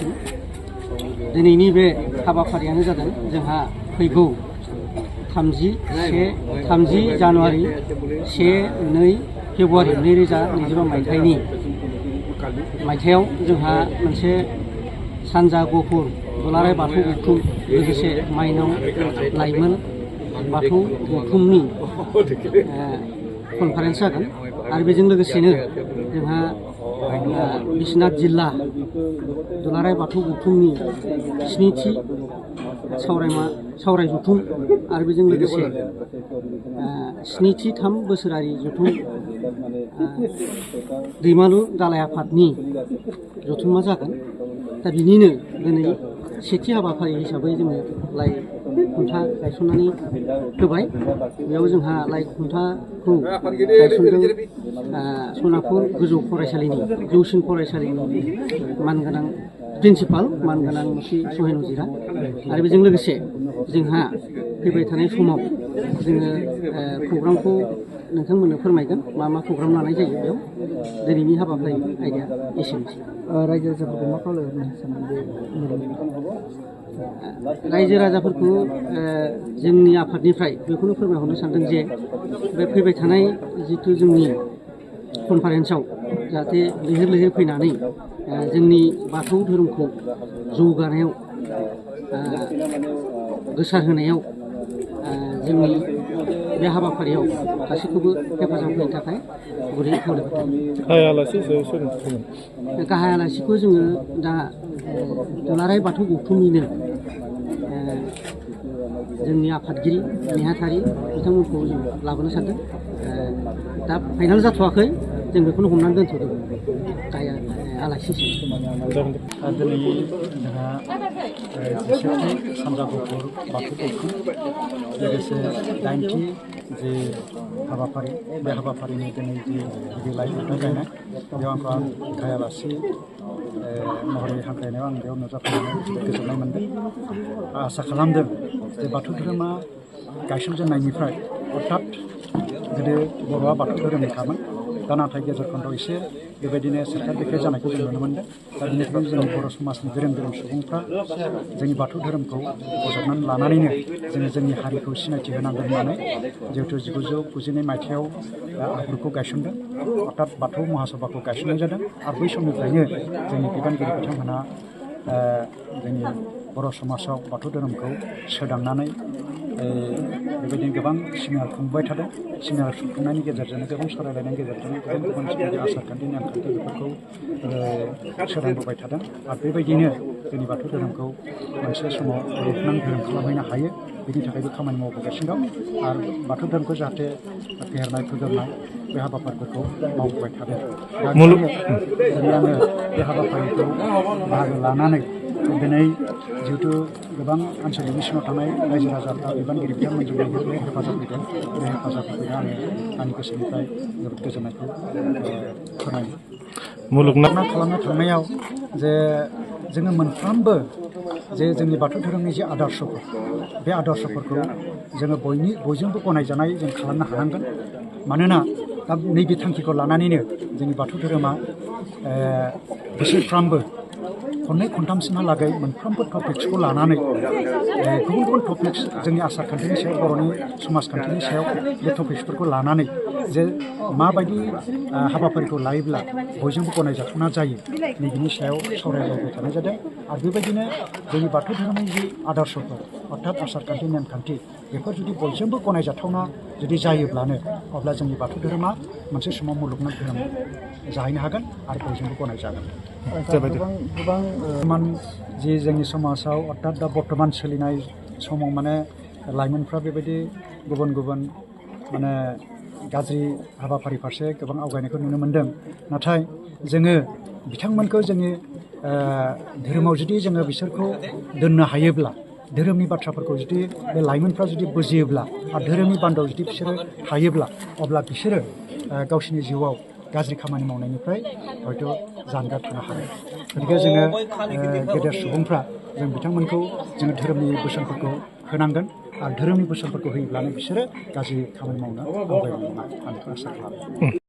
नोंथांनिसिम दिनैनि बे हाबाफारियानो जादों जोंहा फैगौ 30 जानुवारि 1-2 फेब्रुवारि 2025 मायथाइयाव जोंहा मोनसे सानजा गफुर दुलाराय बाथौ गौथुम लोगोसे माइनाव लाइमोन बाथौ गौथुमनि कनफारेन्स जागोन आरो बेजों लोगोसेनो जोंहा बिश्वनाथ जिल्ला दुलाराय बाथौ गौथुमनि 7थि सावराय जथुम आरो बेजों लोगोसे 7थि 3 बोसोरारि जथुम दैमालु दालाय आफादनि जथुमा जागोन। दा बिनिनो दिनै सेथि हाबाफारि हिसाबै जोङो लाइ खुन्था गायसननानै होबाय। बेयाव जोंहा लाइ खुन्थाखौ गायसनदों सनापुर गोजौ फरायसालिनि जौसिन फरायसालिनि मानगोनां प्रिन्सिपाल मानगोनां मुसि सहेन उजिरा आरो बेजों लोगोसे जोंहा फैबाय थानाय समाव जोङो प्रग्रामखौ नोंथांमोननो फोरमायगोन मा प्रग्राम लानाय जायो। बेयाव दिनैनि हाबाफारि आयदाया एसेनोसै। रायजो राजाफोरखौ मा खावलायनो सानदों? रायजो राजाफोरखौ जोंनि आफादनिफ्राय बेखौनो फोरमायहरनो सानदों जे बे फैबाय थानाय जिथु जोंनि कनफारेन्सआव जाहाथे लैहोर लैहोर फैनानै जोंनि बाथौ धोरोमखौ जौगानायाव गोसारहोनायाव जोंनि बे हाबाफारियाव गासैखौबो हेफाजाब होनो थाखाय गुरै खावलायबाय। गाहाय आलासिखौ जोङो दा दुलाराय बाथौ गौथुमनिनो जोंनि आफादगिरि नेहाथारि बिथांमोनखौ जों लाबोनो सानदों। दा फाइनाल जाथ'वाखै, जों बेखौनो हमनानै दोनथ'दों गाहाय आलासिसिम। दिनै जोंहा 10थि सानजा गफुर बाथौ गौथुम लोगोसे 9थि जे हाबाफारि बे हाबाफारिनि दिनै जि लाइ खुन्था गायनाय बेयाव आंखौ गाहाय आलासि महरै हांख्रायनायाव आं बेयाव नुजाफैनानै गोजोननाय मोनदों। आसा खालामदों जे बाथौ धोरोमा गायसनजेननायनिफ्राय अर्थात गोदो बर'आ बाथौ धोरोमनिखामोन, दा नाथाय गेजेर खन्दआव एसे बेबायदिनो सोरखार बेखेर जानायखौ जों नुनो मोनदों। दा बेनिखायनो जोंनि बर' समाजनि गोरों सुबुंफ्रा जोंनि बाथौ धोरोमखौ बजबनानै लानानैनो जोङो जोंनि हारिखौ सिनायथि होनांगोन होननानै जिहेतु 1990 मायथाइयाव आफादखौ गायसनदों, अर्थात बाथौ महासभाखौ गायसननाय जादों। आरो बै समनिफ्रायनो जोंनि बिबानगिरि बिथांमोनहा जोंनि बर' समाजाव बाथौ धोरोमखौ सोदांनानै बेबायदिनो गोबां सेमिनार खुंबाय थादों। सेमिनार खुंनायनि गेजेरजोंनो गोबां सावरायलायनायनि गेजेरजों गुबुन आसारखान्थि नेमखान्थि बेफोरखौ सोदांबोबाय थादों। आरो बेबायदिनो जोंनि बाथौ धोरोमखौ मोनसे समाव मुलुगनां धोरोम खालामहैनो हायो, बेनि थाखायबो खामानि मावबोगासिनो दं। आरो बाथौ धोरोमखौ जाहाथे फेहेरनाय फोजौनाय बे हाबाफारिफोरखौ मावबोबाय थादों। दा दिनै आङो बे हाबाफारिखौ बाहागो लानानै दिनै जिहेतु गोबां आनसलिकनि सिङाव थानाय रायजो राजाफ्रा बिबानगिरि बिथांमोनजों हेफाजाब होदों, बे हेफाजाब होफैनो आङो आंनि गोसोनिफ्राय जोबोद गोजोननायखौ फोरमायो। मुलुगनां खालामनो थांनायाव जे जोङो मोनफ्रोमबो जे जोंनि बाथौ धोरोमनि जे आदर्शफोर, बे आदर्शफोरखौ जोङो बयजोंबो गनायजानाय जों खालामनो हानांगोन। मानोना दा नैबे थांखिखौ लानानैनो जोंनि बाथौ धोरोमा बोसोरफ्रामबो खननै खनथामसिमहालागै मोनफ्रोमबो टपिक्सखौ लानानै गुबुन टपिक्स जोंनि आसारखान्थिनि सायाव, बर'नि समाजखान्थिनि सायाव बे टपिक्सफोरखौ लानानै जे माबायदि हाबाफारिखौ लायोब्ला बयजोंबो गनायजाथावना जायो, नैबेनि सायाव सावरायलायबाय थानाय जादों। आरो बेबायदिनो जोंनि बाथौ धोरोमनि जि आदर्शफोर अर्थात आसारखान्थि नेमखान्थि बेफोर जुदि बयजोंबो गनायजाथावना जुदि जायोब्लानो अब्ला जोंनि बाथौ धोरोमा मोनसे समाव मुलुगनां धोरोम जाहैनो हागोन आरो बयजोंबो गनायजागोन। गोबां जि जोंनि समाजाव अर्थात दा बर्थमान सोलिनाय समाव माने लाइमोनफ्रा बेबायदि गुबुन माने गाज्रि हाबाफारि फारसे गोबां आवगायनायखौ नुनो मोन्दों। नाथाय जोङो बिथांमोनखौ जोंनि धोरोमाव जुदि जोङो बिसोरखौ दोननो हायोब्ला, धोरोमनि बाथ्राफोरखौ जुदि बे लाइमोनफ्रा जुदि बुजियोब्ला आरो धोरोमनि बान्दोआव जुदि बिसोरो थायोब्ला अब्ला बिसोरो गावसोरनि जिउआव गाज्रि खामानि मावनायनिफ्राय हयथ' जानगार थानो हागोन। गतिके जोङो गेदेर सुबुंफ्रा जों बिथांमोनखौ जोङो धोरोमनि बोसोनफोरखौ होनांगोन आरो धोरोमनि बोसोनफोरखौ होयोब्लानो बिसोरो गाज्रि खामानि मावनो आवगायनाय नङा आं बेखौ आसा खालामो।